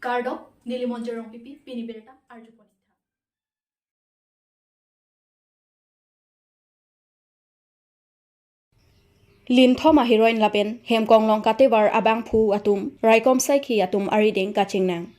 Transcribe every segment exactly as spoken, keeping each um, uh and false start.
Kardom, neli Monjir Rongpipi, pini birta arjupon-ik tha. Linthom a-heroine lapen Hemkonglong katevar abangphu atum raikom saikhi atum arideng kachingnang.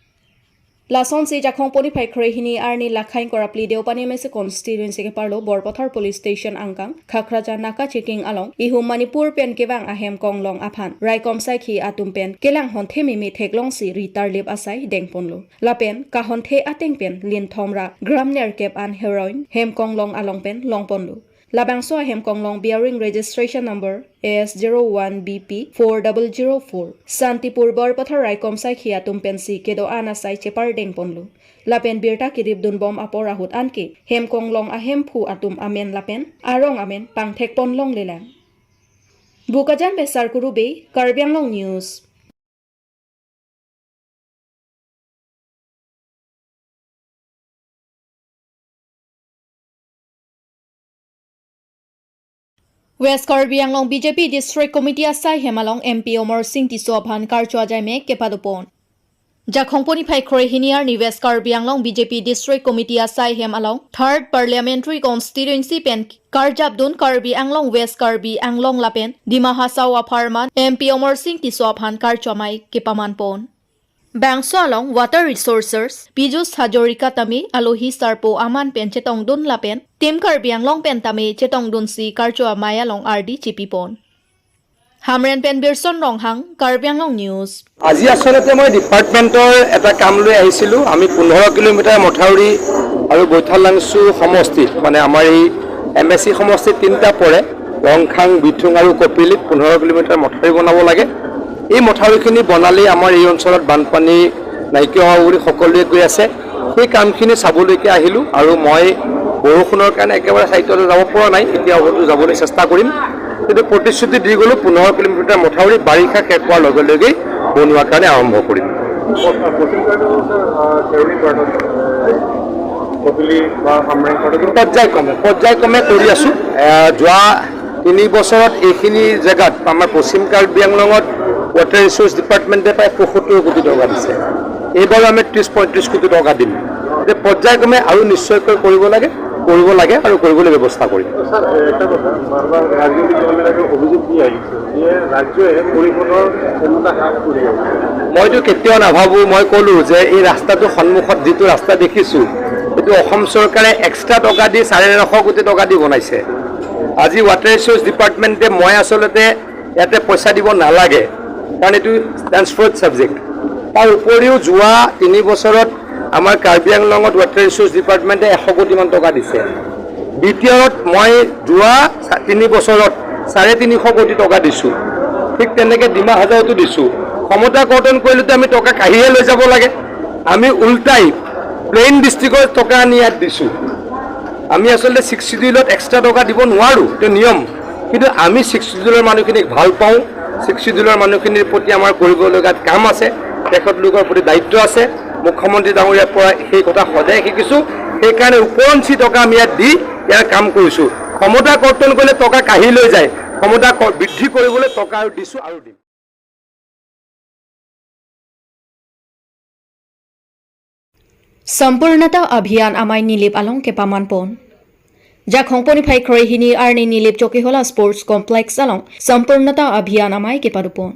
Lasonsi Jakhong poni phai kre hini arni lakhai ingkoi ra phli Deopani M S A constituency keparlo Borpathar Police Station angkang Khakraja naka checking along ihum Manipur pen kevang a-Hemkonglong aphan raikom saikhi atum pen kelang honthe mimi theklongsi ri tarlip asai dengponlo. Lapen kahonthe ateng pen linthom ra gram nerkep an heroine Hemkonglong along pen longponlo. Labangso a-Hemkonglong bearing registration number A S zero one B P four double zero four. Santipur Borpathar raikom saikhi atum pensi kedo-an asai chepardengponlo. Lapen birta kiripdunbom apor ahut anke Hemkonglong ahemphu atum amen lapen arong amen pangthekpon longlelang. Bokajan pen Sarkuru Bey, Karbi Anglong News. West Karbi Anglong B J P District Committee asai hem along M P Amarsing Tisso aphan karcho ajaimek kepadopon. Jakhong poni phai kre hini arni West Karbi Anglong B J P District Committee asai hem along Third Parliamentary Constituency pen karjapdun Karbi Anglong, West Karbi Anglong lapen Dima Hasao apharman M P Amarsing Tisso aphan karcho amei kepamanpon. Bangso along Water Resources Piyush Hazarika tame alohi sarpo aman pen chetongdun lapen Team Karbi Anglong pen tame chetongdunsi karcho amei along ardi chipipon. Hamren pen Birson Ronghang, Karbi Anglong News. আজি আচলতে মই ডিপাৰ্টমেণ্টৰ এটা কাম লৈ আহিছিলোঁ। আমি পোন্ধৰ কিলোমিটাৰ মথাউৰি আৰু বৈঠালাংচু সমষ্টিত, মানে আমাৰ এই এম এ চি সমষ্টিত তিনিটা পৰে, ৰংখাং, বিথুং আৰু কপিলিত পোন্ধৰ কিলোমিটাৰ মথাউৰি বনাব লাগে। এই মথাউৰিখিনি বনালেই আমাৰ এই অঞ্চলত বানপানী নাইকিয়া হ'ব বুলি সকলোৱে কৈ আছে। সেই কামখিনি চাবলৈকে আহিলোঁ আৰু মই বৰষুণৰ কাৰণে একেবাৰে ছাইটলৈ যাব পৰা নাই। এতিয়া হয়তো যাবলৈ চেষ্টা কৰিম, কিন্তু প্ৰতিশ্ৰুতি দি গ'লোঁ, পোন্ধৰ কিলোমিটাৰ মথাউৰি বাৰিষা শেষ হোৱাৰ লগে লগেই বনোৱাৰ কাৰণে আৰম্ভ কৰিম। পশ্চিম কাৰ্বি আংলঙৰ, আহ, কেৰলি পাৰ্টত, আহ, কপিলি বা হামৰেং পাৰ্টত পৰ্যায়ক্ৰমে, পৰ্যায়ক্ৰমে কৰি আছোঁ। আহ, যোৱা তিনি বছৰত এইখিনি জেগাত আমাৰ পশ্চিম কাৰ্বি আংলঙত ৱাটাৰ ৰিচোৰ্চ ডিপাৰ্টমেণ্টে প্ৰায় পঁয়সত্তৰ কোটি টকা দিছে। এইবাৰো আমি ত্ৰিশ পঁয়ত্ৰিশ কোটি টকা দিম। গতিকে পৰ্যায়ক্ৰমে আৰু নিশ্চয়কৈ কৰিব লাগে, কৰিব লাগে আৰু কৰিবলৈ ব্যৱস্থা কৰিম। ছাৰ, এটা কথা, বাৰ বাৰ ৰাজনৈতিক দলবিলাকে অভিযোগ দি আহিছে যে ৰাজ্যই পৰিষদৰ ক্ষমতা হ্ৰাস কৰি আছে। মইতো কেতিয়াও নাভাবোঁ। মই ক'লোঁ যে এই ৰাস্তাটো সন্মুখত যিটো ৰাস্তা দেখিছোঁ, এইটো অসম চৰকাৰে এক্সট্ৰা টকা দি চাৰে নশ কোটি টকা দি বনাইছে। আজি ৱাটাৰ ৰিচোৰ্চ ডিপাৰ্টমেণ্টে, মই আচলতে ইয়াতে পইচা দিব নালাগে, কাৰণ এইটো ট্ৰেন্সফাৰ্ড ছাবজেক্ট। তাৰ উপৰিও যোৱা তিনি বছৰত আমাৰ কাৰ্বি আংলঙত ৱাটাৰ ৰিচোৰ্চ ডিপাৰ্টমেণ্টে এশ কোটিমান টকা দিছে। বি টি আৰত মই যোৱা চা-, তিনি বছৰত চাৰে তিনিশ কোটি টকা দিছোঁ। ঠিক তেনেকে ডিমা হাজাওতো দিছোঁ। ক্ষমতা কৰ্তন কৰিলেতো আমি টকা কাঢ়িহে লৈ যাব লাগে। আমি উল্টাই প্লেইন ডিষ্ট্ৰিক্টৰ টকা আনি ইয়াত দিছোঁ। আমি আচলতে ছিক্স শ্বিডিউলত এক্সট্ৰা টকা দিব নোৱাৰোঁ, এইটো নিয়ম। কিন্তু আমি ছিক্স শ্বিডিউলৰ মানুহখিনিক ভাল পাওঁ, ছিক্স শ্বিডিউলৰ মানুহখিনিৰ প্ৰতি আমাৰ কৰিবলগীয়া কাম আছে, তেখেতলোকৰ প্ৰতি দায়িত্ব আছে। মুখ্যমন্ত্ৰী ডাঙৰীয়াৰ পৰা সেই কথা সদায় শিকিছোঁ। সেইকাৰণে উপৰঞ্চি টকা আমি ইয়াত দি ইয়াৰ কাম কৰিছোঁ। ক্ষমতা কৰ্তন কৰিলে টকা কাঢ়ি লৈ যায়, ক্ষমতা ক-, বৃদ্ধি কৰিবলৈ টকা আৰু দিছোঁ আৰু দিম। Sampurnata Abhiyan amei Nilip along kepamanpon. Jakhong poni phai kre hini arni Nilip Chokihola Sports Complex along Sampurnata Abhiyan amei kepadopon.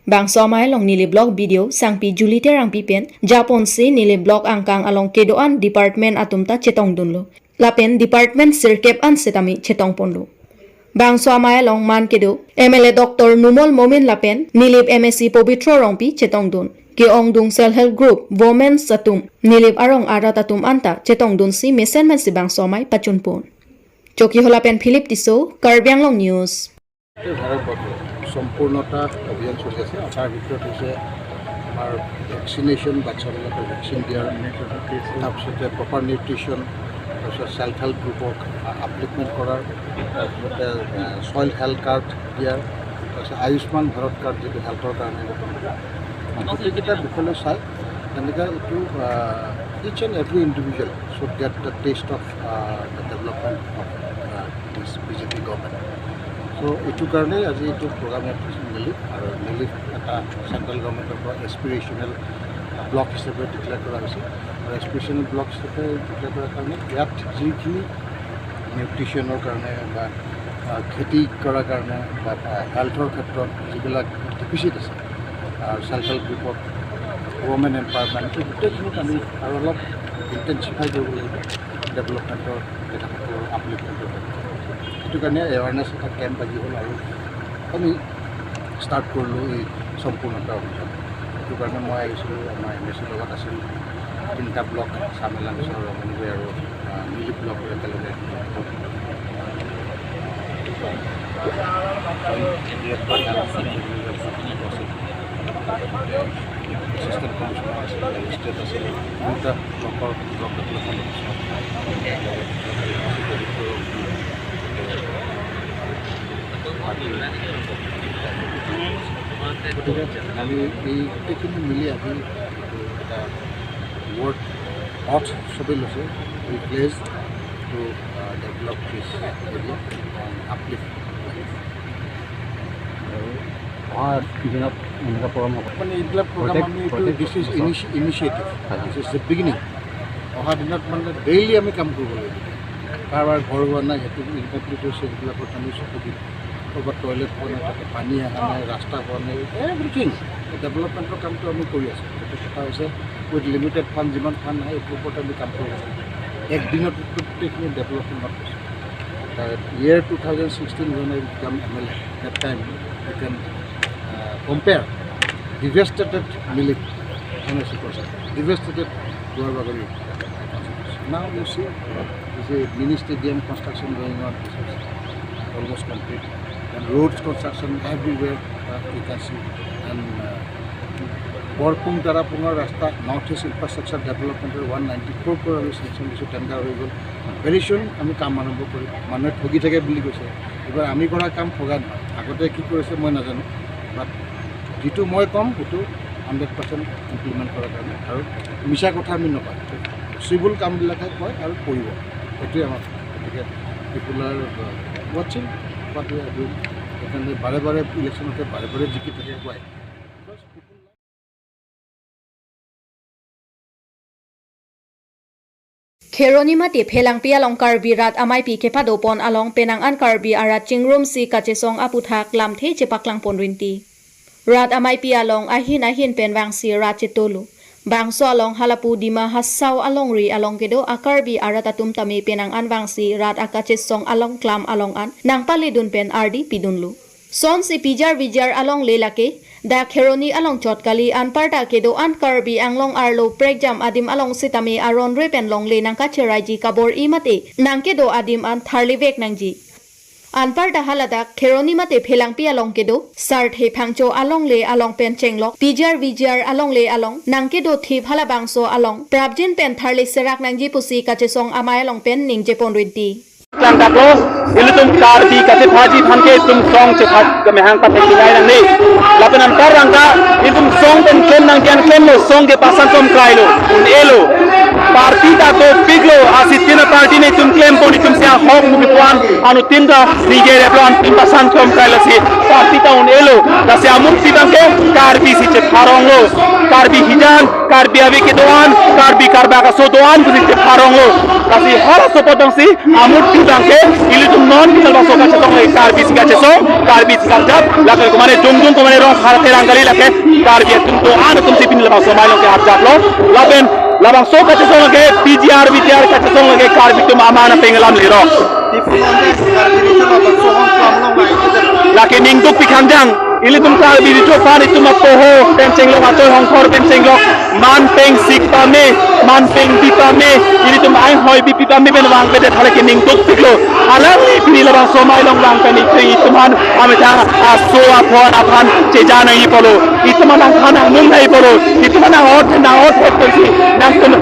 Bangso amei along Nilip Block B D O Sangpi Julie Terangpi pen japonsi Nilip Block angkang along kedo-an department atum ta chetongdunlo. Lapen department sirkep an setame chetongponlo. Bangso amei along man kedo M L A Doctor Numal Momin lapen Nilip M A C Pobitro Rongpi chetongdun. Ke-ongdung Self Help Group, Women's atum, Nilip arong arat atum anta chetongdunsi mesen mesen bangso amei pachunpon. Chokihola pen Philip Tisso, Karbi Anglong News. গোটেই ভাৰতবৰ্ষত সম্পূৰ্ণতা অভিযান চলি আছে। তাৰ ভিতৰত হৈছে আমাৰ ভেকচিনেশ্যন, বাচ্চাবিলাকক ভেকচিন দিয়াৰ, তাৰপিছতে প্ৰপাৰ নিউট্ৰিশ্যন, তাৰপিছত ছেল্ফ হেল্প গ্ৰুপক আপলিফমেণ্ট কৰাৰ, তাৰপিছতে ছইল হেল্থ কাৰ্ড দিয়াৰ, তাৰপিছত আয়ুষ্মান ভাৰত কাৰ্ড যিটো হেল্থৰ কাৰণে, গোটেইকেইটা বিষয়লৈ চাই তেনেকৈ এইটো each and every individual should get the taste of the development of this B J P government. So এইটো কাৰণেই আজি এইটো প্ৰগ্ৰাম ইয়াত থৈছোঁ নিলিপ, আৰু নিলিপ এটা চেণ্ট্ৰেল গভৰ্ণমেণ্টৰ পৰা এছপিৰেশ্যনেল ব্লক হিচাপে ডিক্লেয়াৰ কৰা হৈছে। আৰু এছপিৰেশ্যনেল ব্লক হিচাপে ডিক্লেয়াৰ কৰাৰ কাৰণে ইয়াত যিখিনি নিউট্ৰিশ্যনৰ কাৰণে বা, আহ, খেতি কৰাৰ কাৰণে বা, আহ, হেল্থৰ ক্ষেত্ৰত যিবিলাক ডেফিচিট আছে, আৰু ছেল্ফ হেল্প গ্ৰুপত ৱমেন এম্পাৱাৰমেণ্ট, এই গোটেইখিনিত আমি আৰু অলপ ইণ্টেনচিফাই কৰিব লাগিব ডেভেলপমেণ্টৰ, তেখেতসকলৰ আপলিফমেণ্টৰ ক্ষেত্ৰত। সেইটো কাৰণে এৱাৰনেছ এটা কেম্প আজি হ'ল আৰু আমি ষ্টাৰ্ট কৰিলোঁ এই সম্পূৰ্ণতা অভিযান। সেইটো কাৰণে মই আহিছিলোঁ, আমাৰ এম এ চিৰ লগত আছিল তিনিটা ব্লক, চামেলাংছ, ৰমনগৈ আৰু, আহ, মিলি ব্লকৰ একেলগে। এছিষ্টেণ্ট কমিছনাৰ আছিল, মেজিষ্ট্ৰেট আছিল, দুটা ব্লকৰ ব্লক ডেভেলপমেণ্ট অফিচাৰ। গতিকে আমি এই গোটেইখিনি মিলি আজি এটা ৱৰ্ড অথ সবে লৈছে, we pledge to, uh, develop this area and uplift life। আৰু অহা দিনত এনেকুৱা প্ৰগ্ৰাম হ'ব। মানে এইবিলাক প্ৰগ্ৰাম প্ৰত্যেক, আমি এইটো, প্ৰত্যেক this is বছৰ। Initi-, initiative। হয়। This is the beginning। অহা দিনত মানে ডেইলি আমি কাম কৰিব লাগিব। কাৰোবাৰ ঘৰ হোৱা নাই, সেইটো ইনকমপ্লিট হৈছে, সেইবিলাকত আমি চকু দিম। ক'ৰবাত টয়লেট হোৱা নাই, তাতে পানী অহা নাই, ৰাস্তা হোৱা নাই, এভৰিথিং। ডেভেলপমেণ্টৰ কামটো আমি কৰি আছোঁ। সেইটো কথা হৈছে, উইথ লিমিটেড ফাণ্ড, যিমান ফাণ্ড আহে, এইটোৰ ওপৰত আমি কাম কৰি আছোঁ। একদিনত গোটেইখিনি ডেভেলপমেণ্ট নহয়। Uh, year two thousand sixteen, when I become M L A, that time you can, uh, compare devastated Milip constituency, devastated Duarbagori constituency. Now you see, there's a mini stadium construction going on, which is almost complete, and roads construction everywhere, uh, you can see, and, uh, বৰপুং তাৰাপুঙৰ ৰাস্তা নৰ্থ ইষ্ট ইনফ্ৰাষ্ট্ৰাকচাৰ ডেভেলপমেণ্টৰ one ninety four crore আমি চেংচন দিছোঁ, টেণ্ডাৰ হৈ গ'ল। ভেৰি চুন আমি কাম আৰম্ভ কৰিম। মানুহে ঠগি থাকে বুলি কৈছে, এইবাৰ আমি কৰা কাম ঠগা নহয়। আগতে কি কৰিছে মই নাজানো, বাট যিটো মই ক'ম সেইটো হাণ্ড্ৰেড পাৰ্চেণ্ট ইমপ্লিমেণ্ট কৰাৰ কাৰণে, আৰু মিছা কথা আমি নকওঁ। পচিবল কামবিলাকে কয় আৰু কৰিব, সেইটোৱে আমাৰ। গতিকে পিপুল আৰ ৱাচিং, বাট সেইকাৰণে বাৰে বাৰে ইলেকশ্যনতে বাৰে বাৰে জিকি থাকে, why? Kheroni mate Phelangpi along Karbi Rat Ameipi kepadopon along penang an Karbi arat chingrumsi kachesong aputhak lamthe chepaklangpon rinti. Rat Ameipi along ahin ahin pen vangsi rat chetolo. Bangso along halapu Dima Hasao alongri along kedo a Karbi arat atum tame penang an vangsi rat akachesong along klam along an nangpaledun pen ardi pidunlo. Sonsi pijar vijar alongle lake dak Kheroni along chot kali, anparta kedo an Karbi Anglong arlo prekjam adim along sitame aron re pen longle nangkacheraiji kabor-i mate nangkedo adim an tharlivek nangji. Anparta haladak Kheroni mate Phelangpi along kedo Sarthe Phangcho alongle along pen chenglok pijar vijar alongle along nangkedo thip halabangso along prapjin pen tharli serak nangji pusi kachesong amei along pen ningjepon rinti. Tangkaplo, ilitum Karbi kachephaji aphan ke itum song chephat kemahang pathek nai nangne. Lapen anparta ilitum song pen klem nangji an klemlo, song ke pasan chom krailo, un-elo. Party ta dopiklo, asitin a party ne itum klempon, itum si ahok mukipuan, anuttin ta ningje replo, anuttin pasan chom krailo si party ta un-elo. Lasi amurti abang ke Karbi si chepharonglo, Karbi hijan, Karbi ave kedo-an, Karbi karbak aso do-an pusi chepharonglo. Lasi halaso apot abangsi amurti abang ke ilitum non pini labangso kachesong lake Karbi si kachesong, Karbi si karjap, lake komane jongdung komane rong hara terang kali, lake Karbi atum do-an atum si pini labangso amei along ke arjaplo. Lapen labangso kachesong lake P G R, V G R kachesong lake Karbi atum aman apeng alam lerok. Lake ningduk pikhanjang, ilitum Karbi richo aphan itum apoho pen chenglok, atoi hongkhor pen chenglok, man peng sik pame, man peng bi pame, ilitum ainghoi bipi pame pen vangvedet, halake ningduk piklo. Alangli pini labangso amei along vang pen itum, itum aphan amethang aso aphan aphan cheja nangji pulo. Itum aphan nangkhan nangnung nangji pulo. Itum aphan nang-ot, nang-ot hot pensi nangtum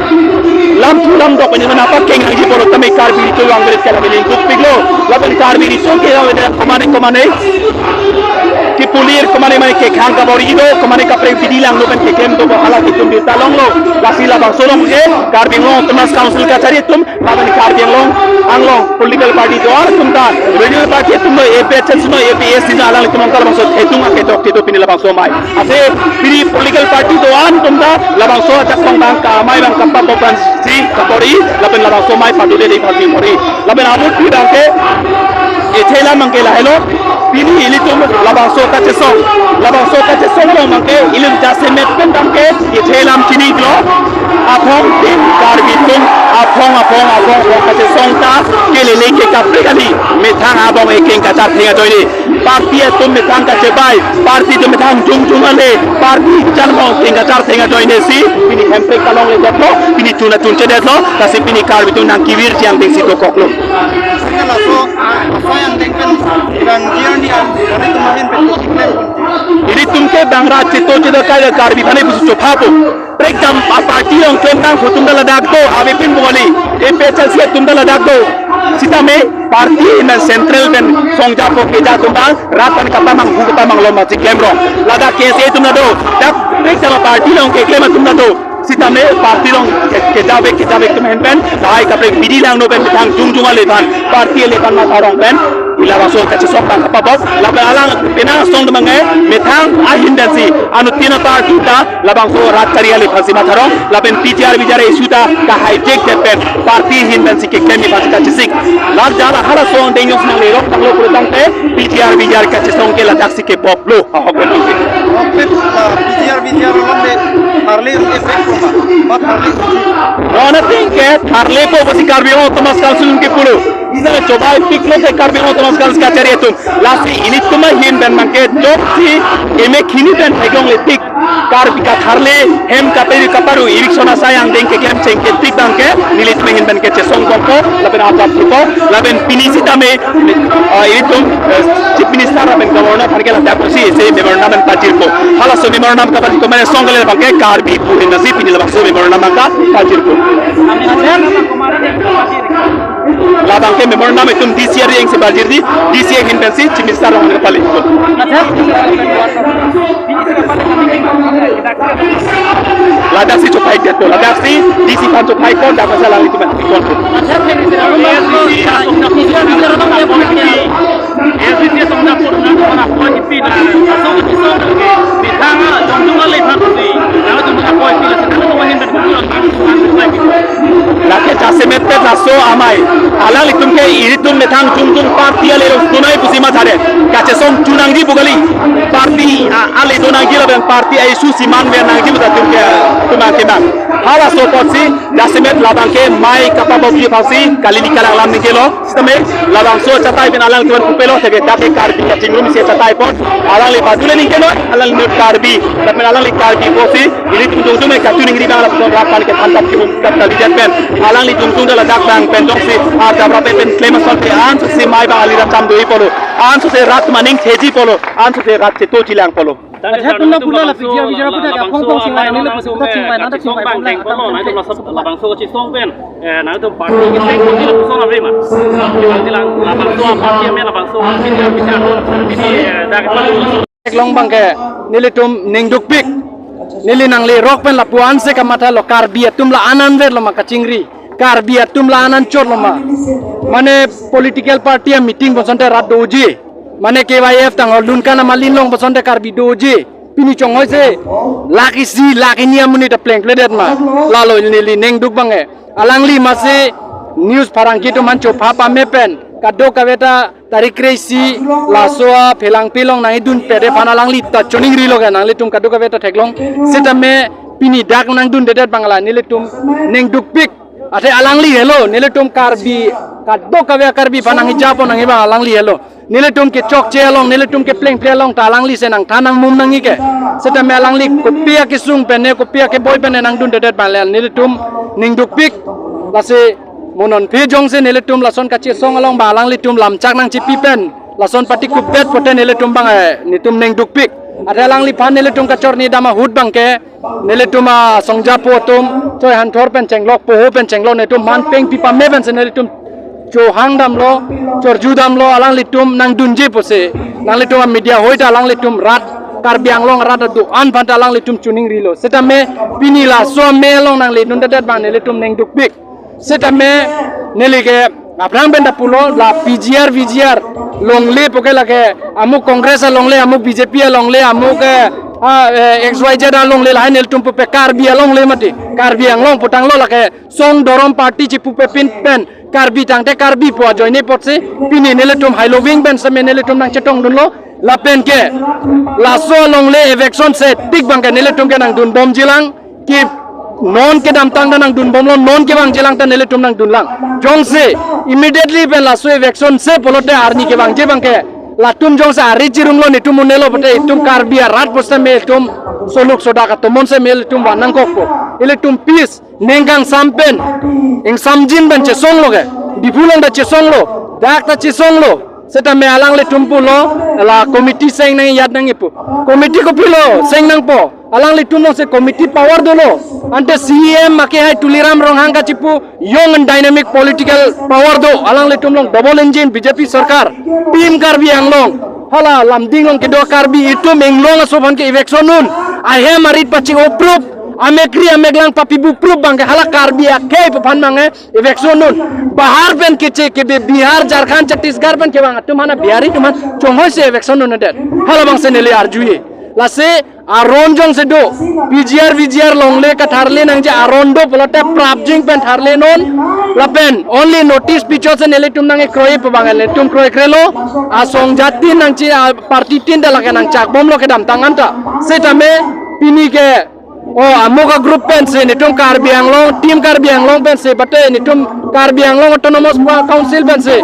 lamthu lamdok pen itum aphan pakeng nangji pulo. Tame Karbi richo vangvedet ke lake ningduk piklo. Lapen Karbi richo ke vangvedet komane komane Kipulir kemane mane kekhang kabor-i do, kemane kaprek bidi langno pen keklem do, hala itum birta longlo. Lasi labangso along ke Karbi Anglong Autonomous Council kachari atum, lapen Karbi Anglong, Anglong political party do-an atum ta, regional party atum lo, A P H L C lo, A P H L C lo, alanglitum ta labangso thedung aketok kedo pini labangso amei. Ase pini political party do-an atum ta labangso ajak bang bang ka amei bang kapabok bang si kabor-i, lapen labangso amei padu de de pasi bor-i. Lapen amut pi bang ke, ethe alam bang ke lahelo, pini ilitum labangso kachesong, labangso kachesong along bang ke, ilim jasemet pen bang ke, ethe alam chini lo, aphong tin Karbi atum, aphong, aphong, aphong, aphong kachesong ta, kelele ke kaprek kali, methang abong ekeng kachar theng ajoine. Party atum methang kachebai, party atum methang jongjong ale, party chan bong theng kachar theng ajoine si, pini hemprek kalongle detlo, pini chun achun che detlo, lasi pini Karbi atum nangkevirji angdeng si dokoklo. Sehingga laso, ah, laso angdeng pen, dan dia ni an, dari kemarin pen, pen, pen. Ilitum ke bang rat chito chito kai Karbi aphan pusi chophapo. Prekjam a party along klem tang atum ta ladak do, ave pin bung kali, A P H L C atum ta ladak do. Sitame party ahin pen central pen songjapo keja atum ta rat pen kapamang hu kapamang lom achi klem rong. Ladak K S A atum ta do, dak prekjam a party along keklem atum ta do. Sitame party along ke-, kejavek kejavek atum ahin pen, lahai kaprek bidi langno pen methang jongjong ale aphan, party ale aphan matha rong pen, ila laso kachesong bang kapabok, lapen alang penang asong bang ke, methang ahin pen si, anuttin a party ta, labangso rat chari ale aphan si matha rong, lapen P G R V G R issue ta ka hijack det pen, party ahin pen si keklem aphan si kachesik. Lak jala hala asong deng yong si nangle rok tanglo pulotangte, P G R V G R kachesong ke ladak si kebop lo, ahok lo. Ahok lo, ah, P G R V G R along le, tharle effect ko ma, ma tharle. No, nothing ke, tharlepo pusi Karbi Anglong Autonomous Council ke pulo. Isa chobai piklo ke Karbi Anglong Autonomous Council kachari atum. Lasi ilitum ahin pen bang ke jok si emek hini pen theklongle tik. Karbi katharle hem kaperi kaparu eviction asai angdeng keklem cheng ke tik bang ke nelitum ahin pen kachesong bongpo lapen ajat thupo lapen pini sitame, ah, ilitum, eh, Chief Minister lapen Governor aphan ke ladak si isi memorandum pen pajirpo. Halaso memorandum kapajirpo mane asong kali bang ke Karbi pu ahin si pini labangso memorandum bang kapajirpo. Labang ke memorandum itum D C R yang si pajirji, D C R ahin pen si Chief Minister rong pali. Ladak si chopai det, ladak si D C aphan chopai kon, dak masalah itu kan kon. Lake jasemet pet laso amei. Alanglitum ke ilitum methang jongjong party ale along sunai pusi matha det. Kachesong chu nangji pu kali. Party a-, ale do nangji lapen party a-issue si manver nangji pu ta atum ke atum akemang. Halaso apotsi jasemet labang ke amei kapabokji aphansi kali ni kalang alam ningkelo. Sitame labangso achatai pen alanglitum pupelo theke dak ke Karbi kachingrum si achatai apot. Alangli badule ningkelo, alangli Karbi. Lapen alangli Karbi pusi ilitum jongjong me kachiningri bang lapuson rat aphan ke than tap kibum tap kali jet pen. Alangli jongjong ladak bang pen jongsi arjap rap pen klem asonte ansose amei bang ali rat cham do-i pulo. Ansose rat maning theji pulo. Ansose rat chetoji lang pulo. Ajat pun na pula la P G R V G R pun ta aphong aphong chingvai nang le pusi puta chingvai nang ta chingvai pun la. Labangso kachesong pen, eh, nangtum party ke seng pun lapuson ave ma. Labangso party ame labangso P G R V G R ini, eh, dak Theklong bang ke nelitum ningdukpik. Neli nangli rok pen lapu-an si kamathalo, Karbi atum la-an anvet lo ma kachingri, Karbi atum la-an anchot lo ma. Mane political party a-meeting bonsonte rat doji. Mane K Y F tang ho lunkan amalin long bonsonte Karbi doji. Pini chonghoi se lak isi lak ini amonit ta plengpledet ma. Lalo neli ningduk bang ke. Alangli masi news pharangke atum aphan chopha pame pen kadokave ta tarik kre-isi laso aphelang pilong nangkedun pede aphan alangli ta choningrilo ke nanglitum kadokave ta theklong. Sitame pini dak nangdundedet bang la nelitum ningdukpik. Athe alangli helo, nelitum Karbi, kadokave Karbi aphan nangkejapo nangkebang alangli helo. Nelitum kechokche along, nelitum keplengple along ta alangli si nangthan nangmum nangji ke. Sitame alangli kopi akesung pen ne, kopi akeboi pen ne nangdundedet bang le nelitum ningdukpik. Lasi mo non phi jongsi nelitum lason kachesong along bang alanglitum lamchak nangchipi pen lason pati kupbet pote nelitum bang, eh, nelitum ningdukpik. Athe alangliphan nelitum kachorni dam ahut bang ke nelitum asongjapo atum choi hanthor pen chenglok, poho pen chenglok, nelitum man pengpi pame pensi nelitum chohang damlo, chorju damlo, alanglitum nangdunji pusi, nanglitum media hoi ta alanglitum rat, Karbi Anglong arat do-an aphan ta alanglitum choningrilo. Setame pini laso amei along nangledundedet abang nelitum neng dukpik. Setame neli ke aphrang pen ta pulo, la P G R, V G R longle puke lake amu Congress alongle, amu B J P alongle, amu ke, ah, eh, X Y Z alongle, lahai nelitum pupe Karbi alongle mati. Karbi Anglong putanglo, lake song dorom party chipupe pin pen Karbi tangte Karbi pu ajoine apotsi pini nelitum hailo wing pen setame nelitum nangchetongdunlo. Lapen ke laso alongle eviction se tik abang ke nelitum ke nangdunbomjilang. Ke non kedamtang ta nangdunbomlo, non kevangjilang ta nelitum nangdunlang. Jongsi immediately pen laso eviction se pulote arni kevangji abang ke latum jongsi ari chirumlo, netum un-elo pulote itum Karbi arat pusitame itum soluk sodak atomon setame itum van nangkokpo. Ilitum peace ningkan sampen, ingsamjin pen chesonglo ke. Diphu along ta chesonglo, dak ta chesonglo. Setame alanglitum pulo, la committee seng nang iyat nang ipu. Committee kopilo seng nangpo? Alanglitum alongsi committee power dolo. Ante C E M akehai Tuliram Ronghang kachipu young and dynamic political power do. Alanglitum along double engine B J P sarkar. Team Karbi Anglong. Hala Lumding along kedo Karbi itum inglong aso aphan ke eviction un. Ahem arit paching-o proof. Amekri ameklang papibu proof abang ke hala Karbi akhei aphan abang ke eviction un. Bahar pen keche kebe Bihar, Jharkhand, Chhattisgarh pen kevang atum aphan, Bihari atum aphan chonghoi se eviction undet. Hala abang si neli arjuje. Lasi aron jongsi do, P G R V G R longle katharle nangji aron do pulote prapjin pen tharlenon. Lapen only notice pichot si nelitum nangkekroi pu abang nelitum kroikrelo. Asong jatin nangchi, a party tin ta lake nangchakbomlo kedamtang anta. Setame pini ke, o, amu ka group pensi netum Karbi Anglong, team Karbi Anglong pensi, bate netum Karbi Anglong Autonomous Council pensi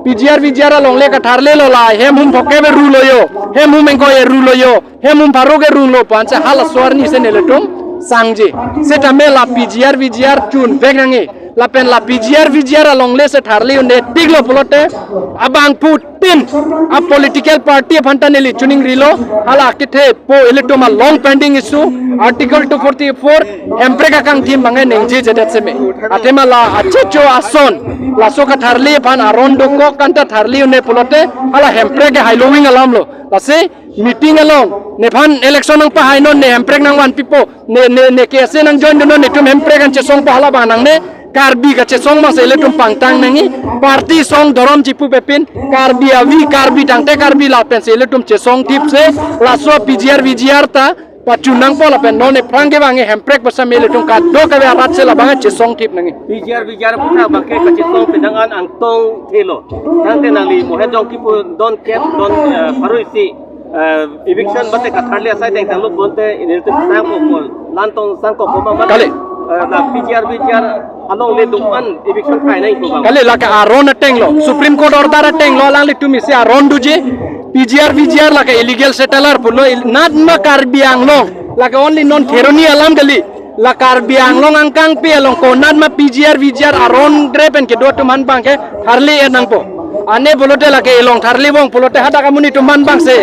P G R V G R alongle katharlelo, la hem hum phokep ke rulo jo, hem hum ingkoi ke rulo jo, hem hum pharo ke rulo pu ansi halaso arni si nelitum sangji. Setame la P G R V G R chunvek nangji. Lapen la P G R V G R alongle si tharle un-e tiklo pulote abangphutin a political party aphan ta neli choningrilo, hala kethe po ilitum a long pending issue, Article two forty-four, hemprek akangthim abang ningjejedet seme. Athema la achecho ason, laso katharle aphan aron dokok anta tharle un-e pulote, hala hemprek ke hailo wing alamlo. Lasi meeting along, nephan election nangpahainon, ne hemprek nangvanpipo, ne, ne, ne K S A nangjoin dunnon, netum hemprek an chesongpo, hala abang nangne. Karbi kachesong abang si ilitum pangtang nangji. Party song dorom chipupe pin, Karbi avi, Karbi tangte Karbi lapen si ilitum chesongthip si laso P G R V G R ta pachun nangpo lapen non ephrang kevang hemprek pusitame ilitum kadokave arat si labang chesongthip nangji. P G R V G R aphuthak abang ke kachesong pindang an angtong thelo. Tangte nangli Mohejong kipu don kep don, eh, pharo isi, eh, eviction bate katharle asai tengtanglo bonte inil tu sangpo pol. Lantong sangkok koma mat. Kali. Eh, la P G R V G R alongle do-an eviction khai nangpo abang. Kali, lake aron atenglo. Supreme Court order atenglo, alanglitum isi aron doji. P G R V G R lake illegal settler pulo, il-, natma Karbi Anglong. Lake only non Kheroni alam kali. La Karbi Anglong angkangpi along konatma P G R V G R aron dre pen kedo atum aphan abang ke tharle-et nangpo. Ane pulote lake ilong tharlebom pulote hadak amonit atum aphan abang si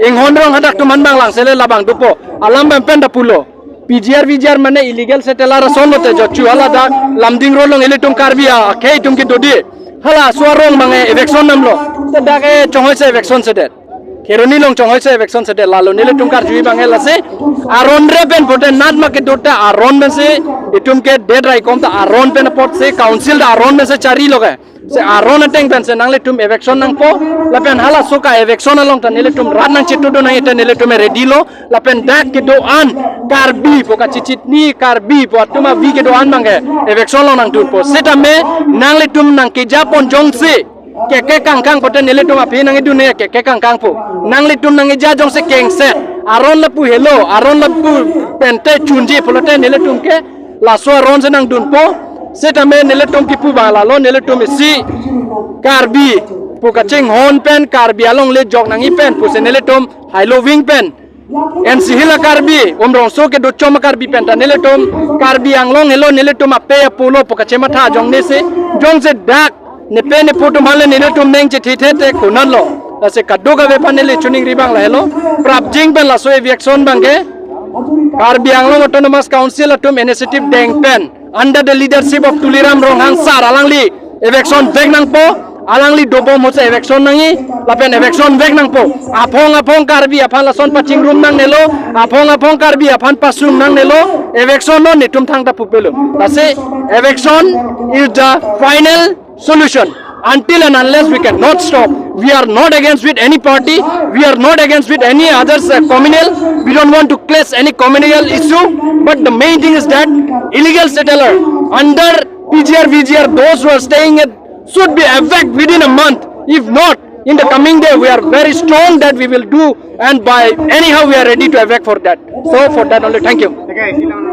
inghon rong hadak atum aphan abang lang sele labang dopo. Alam pen pen ta pulo. P G R V G R mane illegal settler ason lote jochu, hala dak Lumding Road along ilitum Karbi akhei atum kedo di. Halaso arong abang eviction damlo. Te dak e chonghoi si eviction sedet. Kheroni along chonghoi si eviction sedet, lalo nelitum karju abang lasi. Aron dre pen pulote natma kedo ta aron pensi itum ke det raikom ta aron pen apotsi council ta aron pensi charilo ke. Si aron ateng pensi nanglitum eviction nangpo, lapen halaso ka eviction along ta nelitum rat nangchitudun nangji ta nelitum ready lo, lapen dak kedo-an Karbi pu kachichini Karbi pu atum avi kedo-an abang ke eviction along nangdunpo. Setame nanglitum nangkejapon jongsi keke kangkang pulote nelitum aphi nangkedun-e keke kangkang pu. Nanglitum nangkeja jongsi kengset, aron lapu helo, aron lapu pente chunji pulote nelitum ke laso aron si nangdunpo. Setame nelitum kipu abang lalo, nelitum isi Karbi pu kachinghon pen Karbi alongle jok nangji pen pusi nelitum hailo wing pen N C Hill a-Karbi, Umrongso kedo chom a-Karbi pen ta nelitum Karbi Anglong helo, nelitum ape apo lo pu kachematha ajoine si, jongsi dak nepe nephu atum aphan le nelitum neng chethithe te konatlo. Lasi kadokave aphan neli choningri abang lahelo. Prapjin pen laso eviction abang ke Karbi Anglong Autonomous Council atum initiative deng pen under the leadership of Tuliram Ronghang sir, alangli Eviction vek nangpo, alangli dobom ahutsi eviction nangji, lapen eviction vek nangpo. Aphong aphong Karbi aphan lason pachingrum nangnelo, aphong aphong Karbi aphan pasung nangnelo, eviction non netum thangta pupelo. Lasi eviction is the final solution. Until and unless we cannot stop, we are not against with any party, we are not against with any others uh, communal, we don't want to clash any communal issue, but the main thing is that illegal settler under P G R, V G R, those who are staying at should be evac within a month. If not, in the coming day, we are very strong that we will do, and by anyhow we are ready to evac for that. So for that only, thank you.